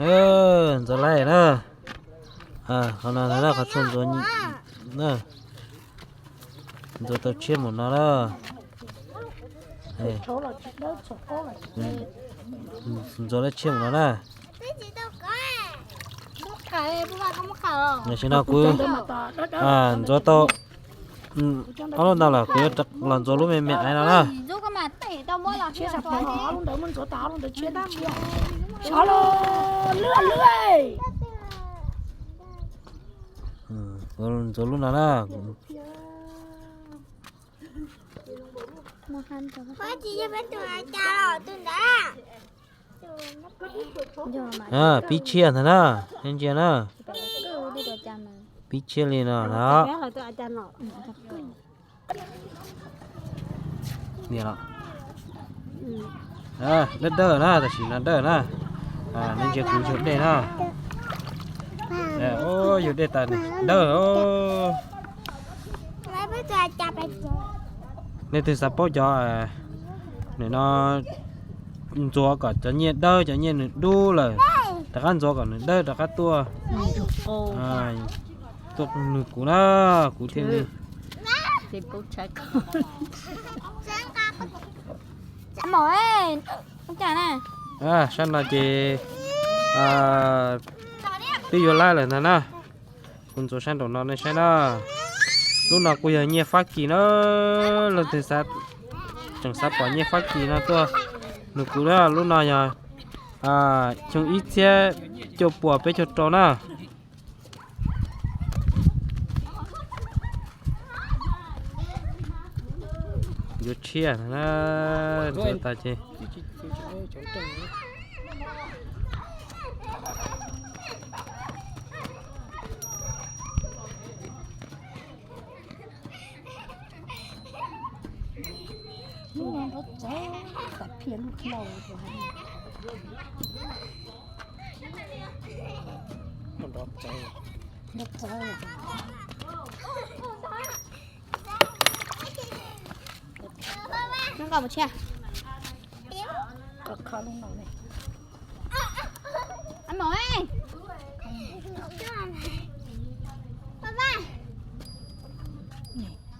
Ntxuav laib na. Qhov no na qhov tshuaj ntxuav, ntxuav tau tshiab mus no na. Ntxuav laib tshiab mus no na. Tam sim no kuv ntxuav tau ob lub ntau lawm, kuv yuav los ntxuav lub me me aiv no na. Kuv ntxuav lub no na. Pib tshiab ntag na, ntsia na. Pib tshiab li no na. Dawb dawb na, tam sim no dawb na. Nej ntsia kuv yug dej na. Yug dej tas dawb. Leej twg xav paub cov, nim no ntxuav kom cov nyiaj dawb cov nyiaj nws dub lawm, rov qab ntxuav kom nws dawb rov qab tuaj, tuaj nug kuv na, kuv thiaj li. Sab no ces twb yuav laib lawm ntag na. Kuv ntxuav sab nraum no nej saib na. Lub no kuj yog nyiaj Fab Kis na. Leej twg tseem xav pom nyiaj Fab Kis no tuaj nug kuv na. Lub no yog xyoo ib txhiab cuaj puas peb caug rau na. Yuav tshiab na, ntxuav tas ces.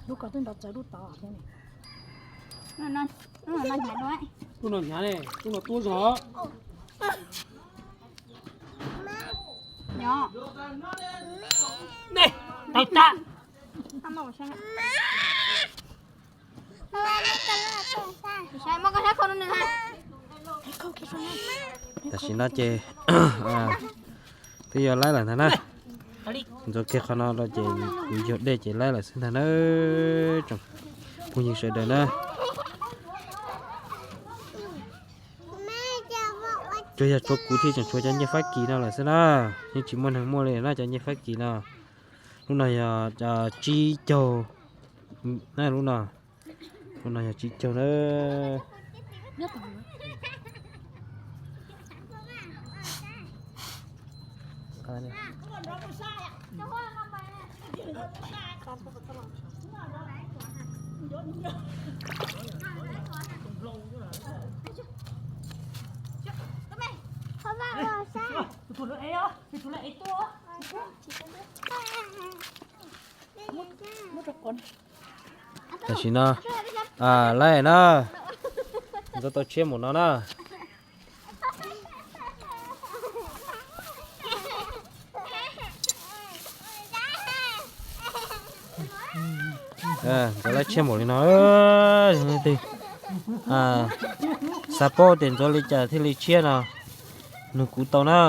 Lub ko twb nrov txawv lub tod thiab. Lub no hnyav ne, lub no tuab zog. Ne, tau tag. Tam sim no ces twb yuav laib lawm ntag na. Ntxuav kiag qhov no rau ces kuv yug dej ces laib lawm xwb ntag na. Tsoom phooj ywg sawv daws na, tsuas yog tshuav kuv thiaj tseem tshuav cov nyiaj Fab Kis no lawm xwb na. Yeej tsis muaj neeg muaj li na cov nyiaj Fab Kis no. Lub no yog tsib caug na, lub no, lub no yog tsib caug na. Tam sim no laib na, ntxuav tau tshiab mus no na. Ntxuav laib tshiab npaum li no, leej twg xav paub tias ntxuav li cas thiaj li tshiab no, nug kuv tau na.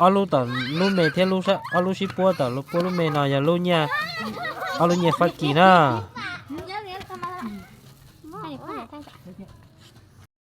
Ob lub tom lub me thiab ob lub sib puab tom puab lub me no yog lub nyiaj, ob lub nyiaj Fab Kis na.